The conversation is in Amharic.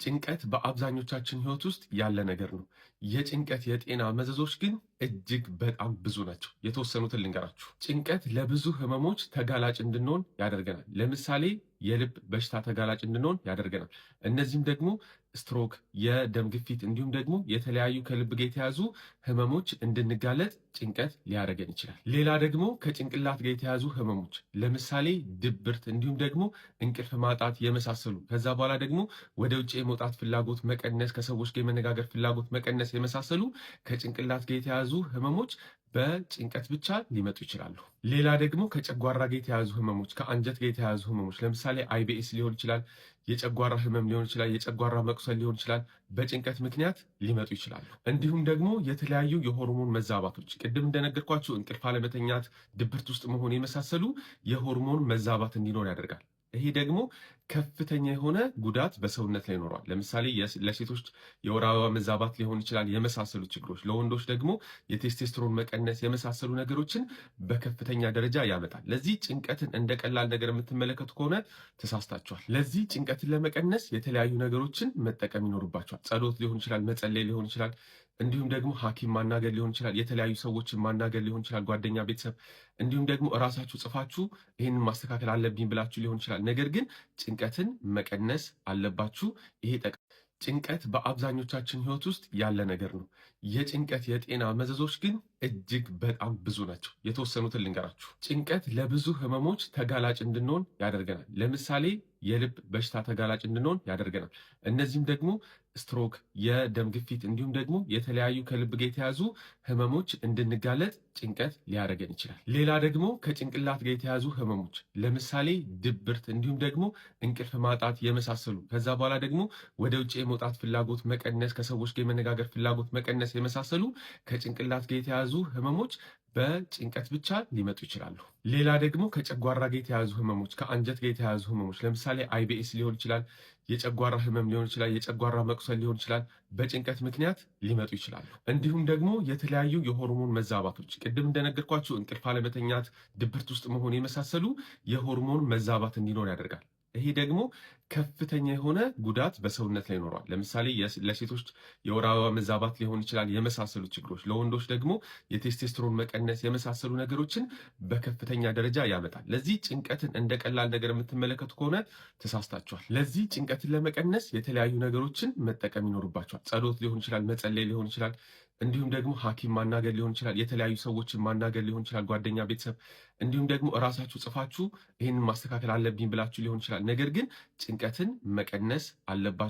ጭንቀት በአብዛኞቻችን ህይወት ውስጥ ያለ ነገር ነው። የጭንቀት የጤና መዘዞች ግን እጅግ በጣም ብዙ ናቸው። የተወሰኑትን ልንገራችሁ። ጭንቀት ለብዙ ህመሞች ተጋላጭ እንድንሆን ያደርገናል። ለምሳሌ የልብ በሽታ ተጋላጭ እንድንሆን ያደርገናል። እነዚህም ደግሞ ስትሮክ፣ የደም ግፊት እንዲሁም ደግሞ የተለያዩ ከልብ ጋር የተያዙ ህመሞች እንድንጋለጥ ጭንቀት ሊያደርገን ይችላል። ሌላ ደግሞ ከጭንቅላት ጋር የተያዙ ህመሞች ለምሳሌ ድብርት፣ እንዲሁም ደግሞ እንቅልፍ ማጣት የመሳሰሉ፣ ከዛ በኋላ ደግሞ ወደ ውጭ የመውጣት ፍላጎት መቀነስ፣ ከሰዎች ጋር የመነጋገር ፍላጎት መቀነስ የመሳሰሉ ከጭንቅላት ጋር የተያዙ ህመሞች በጭንቀት ብቻ ሊመጡ ይችላሉ። ሌላ ደግሞ ከጨጓራ ጋር የተያዙ ህመሞች፣ ከአንጀት ጋር የተያዙ ህመሞች ለምሳሌ IBS ሊሆን ይችላል፣ የጨጓራ ህመም ሊሆን ይችላል፣ የጨጓራ መቁሰል ሊሆን ይችላል፣ በጭንቀት ምክንያት ሊመጡ ይችላሉ። እንዲሁም ደግሞ የተለያዩ የሆርሞን መዛባቶች፣ ቅድም እንደነገርኳችሁ እንቅልፍ አለመተኛት፣ ድብርት ውስጥ መሆን የመሳሰሉ የሆርሞን መዛባት እንዲኖር ያደርጋል። ይሄ ደግሞ ከፍተኛ የሆነ ጉዳት በሰውነት ላይ ይኖረዋል። ለምሳሌ ለሴቶች የወር አበባ መዛባት ሊሆን ይችላል የመሳሰሉ ችግሮች፣ ለወንዶች ደግሞ የቴስቴስትሮን መቀነስ የመሳሰሉ ነገሮችን በከፍተኛ ደረጃ ያመጣል። ለዚህ ጭንቀትን እንደ ቀላል ነገር የምትመለከቱ ከሆነ ተሳስታችኋል። ለዚህ ጭንቀትን ለመቀነስ የተለያዩ ነገሮችን መጠቀም ይኖርባቸዋል። ጸሎት ሊሆን ይችላል፣ መጸለይ ሊሆን ይችላል፣ እንዲሁም ደግሞ ሐኪም ማናገር ሊሆን ይችላል፣ የተለያዩ ሰዎችን ማናገር ሊሆን ይችላል፣ ጓደኛ፣ ቤተሰብ፣ እንዲሁም ደግሞ እራሳችሁ ጽፋችሁ ይህንን ማስተካከል አለብኝ ብላችሁ ሊሆን ይችላል። ነገር ግን ጭንቀትን መቀነስ አለባችሁ። ይሄ ጭንቀት በአብዛኞቻችን ህይወት ውስጥ ያለ ነገር ነው። የጭንቀት የጤና መዘዞች ግን እጅግ በጣም ብዙ ናቸው። የተወሰኑትን ልንገራችሁ። ጭንቀት ለብዙ ህመሞች ተጋላጭ እንድንሆን ያደርገናል። ለምሳሌ የልብ በሽታ ተጋላጭ እንድንሆን ያደርገናል። እነዚህም ደግሞ ስትሮክ፣ የደም ግፊት እንዲሁም ደግሞ የተለያዩ ከልብ ጋር የተያዙ ህመሞች እንድንጋለጥ ጭንቀት ሊያደርገን ይችላል። ሌላ ደግሞ ከጭንቅላት ጋር የተያዙ ህመሞች ለምሳሌ ድብርት፣ እንዲሁም ደግሞ እንቅልፍ ማጣት የመሳሰሉ፣ ከዛ በኋላ ደግሞ ወደ ውጭ የመውጣት ፍላጎት መቀነስ፣ ከሰዎች ጋር የመነጋገር ፍላጎት መቀነስ የመሳሰሉ ከጭንቅላት ጋር የተያዙ ህመሞች በጭንቀት ብቻ ሊመጡ ይችላሉ። ሌላ ደግሞ ከጨጓራ ጋር የተያዙ ህመሞች፣ ከአንጀት ጋር የተያዙ ህመሞች ለምሳሌ IBS ሊሆን ይችላል፣ የጨጓራ ህመም ሊሆን ይችላል፣ የጨጓራ መቁሰል ሊሆን ይችላል፣ በጭንቀት ምክንያት ሊመጡ ይችላሉ። እንዲሁም ደግሞ የተለያዩ የሆርሞን መዛባቶች፣ ቅድም እንደነገርኳችሁ እንቅልፍ አለመተኛት፣ ድብርት ውስጥ መሆን የመሳሰሉ የሆርሞን መዛባት እንዲኖር ያደርጋል። ይሄ ደግሞ ከፍተኛ የሆነ ጉዳት በሰውነት ላይ ይኖረዋል። ለምሳሌ ለሴቶች የወር አበባ መዛባት ሊሆን ይችላል የመሳሰሉ ችግሮች፣ ለወንዶች ደግሞ የቴስቴስትሮን መቀነስ የመሳሰሉ ነገሮችን በከፍተኛ ደረጃ ያመጣል። ለዚህ ጭንቀትን እንደ ቀላል ነገር የምትመለከቱ ከሆነ ተሳስታችኋል። ለዚህ ጭንቀትን ለመቀነስ የተለያዩ ነገሮችን መጠቀም ይኖርባቸዋል። ጸሎት ሊሆን ይችላል፣ መጸለይ ሊሆን ይችላል፣ እንዲሁም ደግሞ ሐኪም ማናገር ሊሆን ይችላል፣ የተለያዩ ሰዎችን ማናገር ሊሆን ይችላል፣ ጓደኛ፣ ቤተሰብ፣ እንዲሁም ደግሞ እራሳችሁ ጽፋችሁ ይህንን ማስተካከል አለብኝ ብላችሁ ሊሆን ይችላል። ነገር ግን ጭንቀትን መቀነስ አለባችሁ።